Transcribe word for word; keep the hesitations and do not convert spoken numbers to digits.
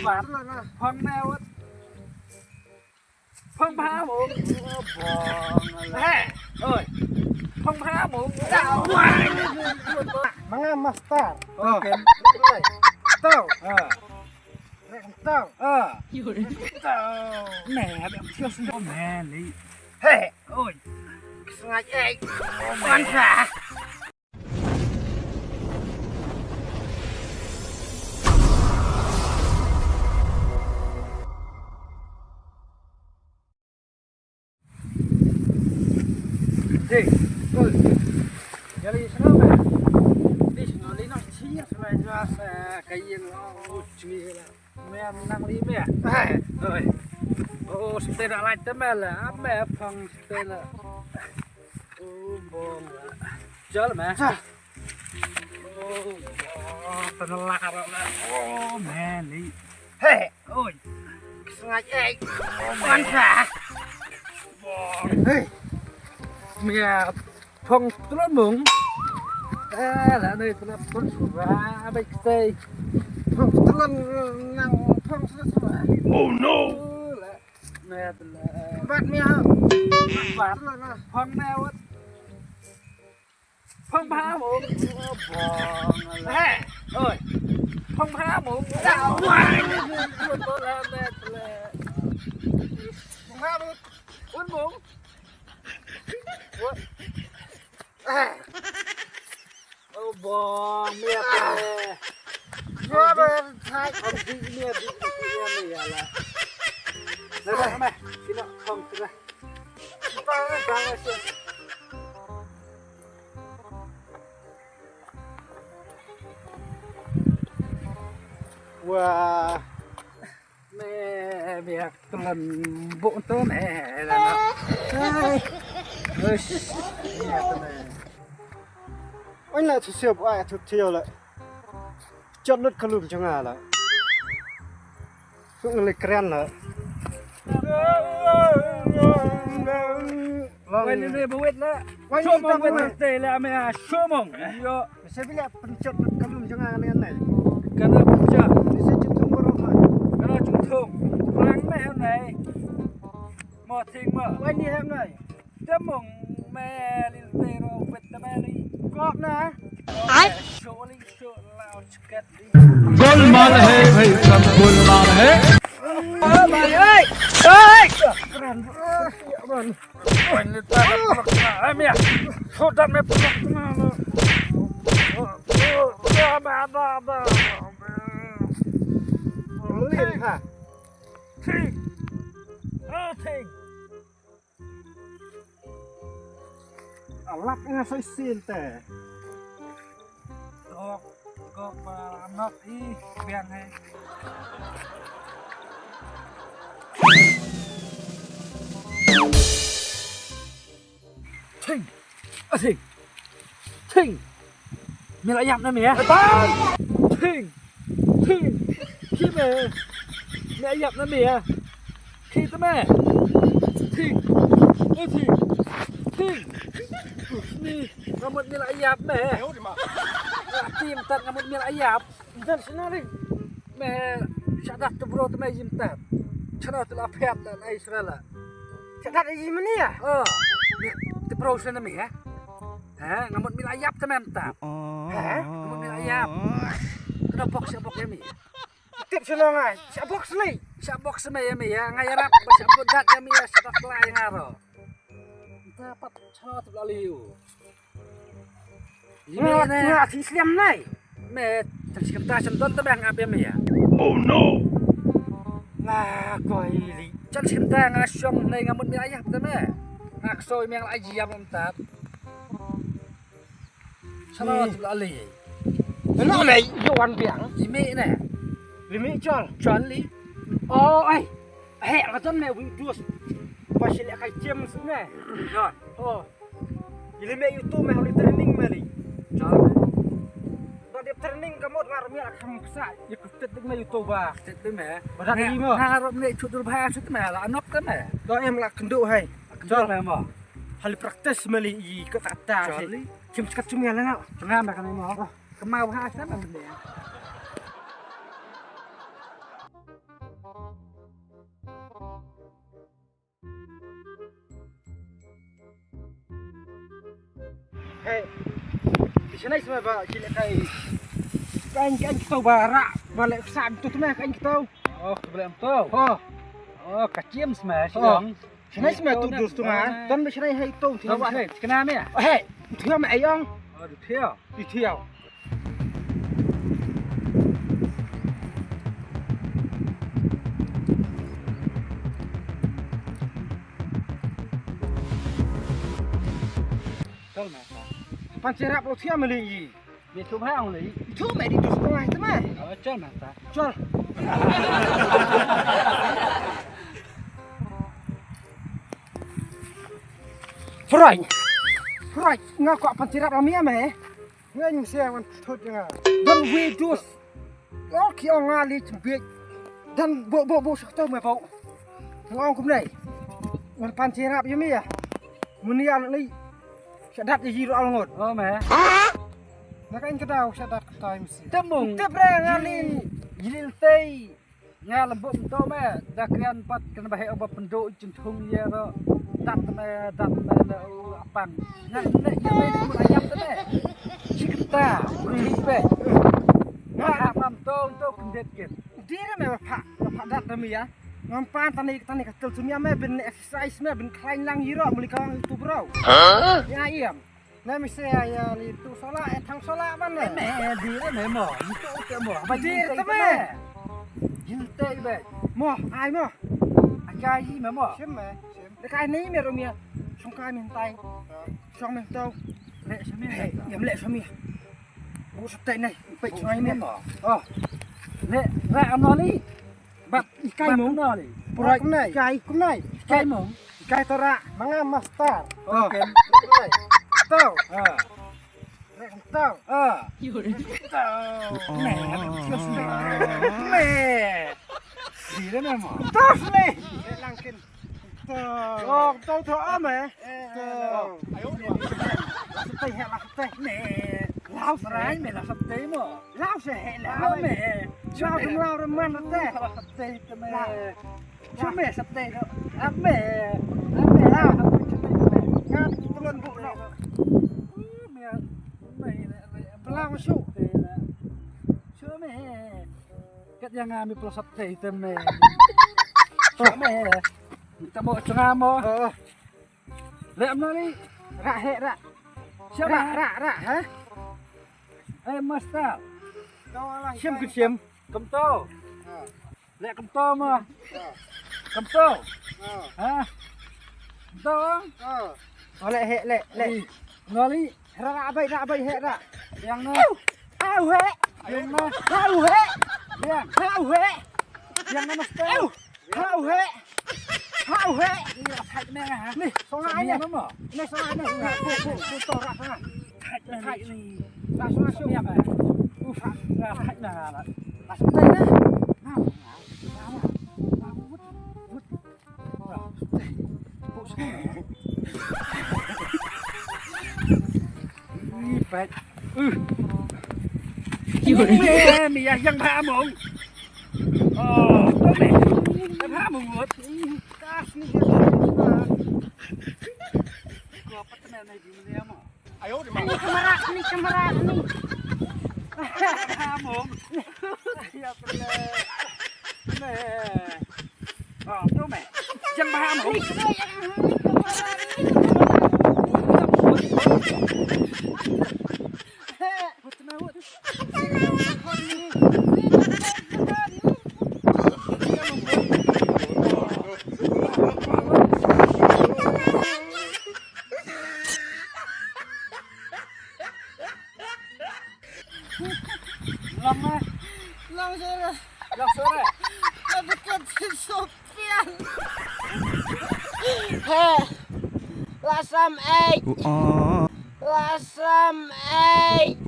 Phong ne wat. Phong pha mung. He. Oi. Phong pha mung. Manga master. Okay. Tau. Ah. Tau. Ah. Tau. Nè, hab yang sios lo man li. He. Oi. Sngai eh. Wan sa. Hey, oi. Jali sana man. Dis no li no chia sana jua sa kayin lo uchi la. Me nang li me. Hai. Oi. Oh, stay da light te me la. Ame phong stay la. Oh, bong la. Jal me. Jal. Oh, oh, tena la ka la. Oh, man li. Hey. Oi. Sngai eh. Oh, man sa. Hey. Me phong tlon mung. Ah, la nei tlon tlon sura bai stay. Phong tlon nang phong tlon sura. Oh no. Bat mia. Bat. Phong ne wat. Phong pha mung. He. Oi. Phong pha mung. Phong pha mung. Un mung. Oh, bong, mia pe. Yo, ba, hai. Om di mia di mia mia la. Na, na, na, sino kong sino. Bang, bang, sino. Wah. Me biak telan buk tu ne lana. Hai. Ush. Oi la tu siap ai tu tio la. Chot lut kalum jong nga la. Tu ngelek keren la. Long. Wan ni bawit la. Wan ni bawit la. Te la me a shumong. Yo. Sa bila pynchot kalum jong nga ne nai. Kana pynchot. Ni sa chut thung baroh nai. Kana chut thung. Rang me nai. Mo thing mo. Wai ni hem nai. Te mong me lil te ro wet te me li. Kop na. Ai. Surely, sure, lao chket di. Golmaal hai bhai, sab golmaal hai. Oh, bhai, oi. Oi. Kran. Ah, ya, man. Oi, ni ta pynlok tnga. Ai, mia. Sodat me pynlok tnga. Ba, ba, ba. Lin ha. Thing. Ah, thing. Alap nga sa isin te. Gok, gok ba nok i biang he. Thing. A thing. Thing. Me la ïap na me, eh? Thing. Thing. Ki me. Me la ïap na me, eh? Ki te me. Thing. Eh, thing. Thing. Ni, nga mut me la ïap me. Nga tim tat nga mut me la ïap. Jan sna ri. Me shadat tu bro tu me jim tat. Chana tu la phet la nai sra la. Shadat ji mani ya? Oh. Me tu bro sna me ya. Ha, nga mut me la ïap te me tat. Ha? Nga mut me la ïap. Kena bok sha bok ya me. Tip sna ngai. Sha bok sli. Sha bok sna ya me ya. Ngai rap ba sha bok dat ya me ya shadat la ya nga ro. Nta pat chana tu la liu. Nga, nga, nga, thi slem nai. Me, chan skhem ta chan don ta me nga ap ïa me ïa. Oh no. La koi li. Chan skhem ta nga shong nai nga mut me la ïap ta me. Nga ksoi me nga la ïap ym tat. Shala tu la li. Ano nai, yo wan biang. Li me ne. Li me chol. Chol li. Oh, ai. He, nga don me wi dus. Ba shi le kai chem su ne. Don. Oh. Ili me yu tu me holi training me li. Don. Ba dep training ka mot ngar me la kham ksa. Yu ku tet me yu tu ba. Tet me. Ba da ni mo. Nga rop ne chu dur ba chu me la anok te me. Do em la kendu hai. Kendu me mo. Holi practice me li i ka ta ta. Chim chkat chu me la na. Nga me ka ni mo. Kemau ha sa me. Hey, shanai sma ba ki leh kai. Kan kan kita ba ra ba leh sa tu tu meh kan kita. Oh, ka ba leh tu. Oh. Oh, ka chim sma shi Oh. Shanai sma tu dus tu nga. Tan ba shanai hai tu. Tan ba shanai. Kena meh. Hey, tu meh ayong. Oh, tu. Tu. Chal mata. Pan cherap lo thiam li. Ni thum ha ong li. Thum me di dus ko ai tama. Oh, chal mata. Chal. Fry. Fry. Nga ko pan cherap lo mi ame. Nga nyum sia wan thot nga. Don we dus. Ol ki ong nga li chim biej. Dan bo bo bo shak to me bo. Nga ong kumne. Ngan pan cherap ïa me ïa. Mun ïa li. Shadat ïa ji ro al ngot. Oh me. Na ka in ka daw shadat ka tai mesti. Temung. Tep re nga li. Yilil tei. Nga lembuk to me. Da krian pat kena bahai oba pendu. Thung ïa ro dat me dat me le u apang. Nga ne ïa me tu ayam te me. Chikta. Ripe. Nga apam to to kendet ken. Dire me pha pha dat me ya. Ngam pan tani tani ka tel tu me bin exercise me bin khlain lang ïa ro muli ka tu bro. Ya ïam. Na mi se ya li tu sola e thang sola ban ne. Me di re me mo. Itu ke mo. Ba di re te me. Jil te be. Mo ai mo. Aja yi me mo. Sim me. Sim. De kai ni me ro mi. Song kai min tai. Song me to. Le sami. Yam le sami. Bu sa te ne. Pe choi me mo. Oh. Le ra anoli. Bat ikai mong. Pura kumnai. Ikai kumnai. Ikai mong. Ikai tora manga master. Oh. Kumnai. Tau. Ah. Tau. Ah. Tau. Ne, ne. Sila nama. Tau ne. Langkin. Tau. Oh, tau tau ame. Tau. Ayo. Setai hela setai. Ne. Lau serai me la setai mo. Lau se hela me. Lau dum lau reman te. Setai te me. Chumi sate no. Ame. Ame ha. Ngat tulun bu no. Pelang su. Chumi. Kat yang ami pelasap teh teme. Chumi. Kita mau cengamo. Lek mana ni? Rak hek rak. Siapa? Rak rak rak ha. Eh master. Siam ke siam. Kemto. Lek kemto ma. Kemto. Ha. Kemto. Lek hek lek lek. Ngali. Rak bai rak bai hek rak. Yang na. Au hek. Yang na. Au hek. Yang. Au hek. Yang na master. Hau he. Hau he. Ni la thait me nga ha. Ni song ai ni. Ni song ai ni. Ku ku ku to ra ha. Thait me ni. Ra song ai song. Ya ba. U fa. Ra thait me nga la. La song tai na. Na. Na. Na. Wut. Wut. Ra. Thait. Ku song. Ni pait. Uh. Ki hore. Me me ya yang ba mong. Oh, to me. Ba mong ngut. Kas ni ya. Ko pat na na di me ya mo. Ayo di ma. Ni kamera ni kamera ni. Ba mong. Ya pele. Me. Oh, tu me. Jang ba mong. Long eh. Long sore. Long sore. Tapi kan sop pian. He. Lasam ei. Lasam ei.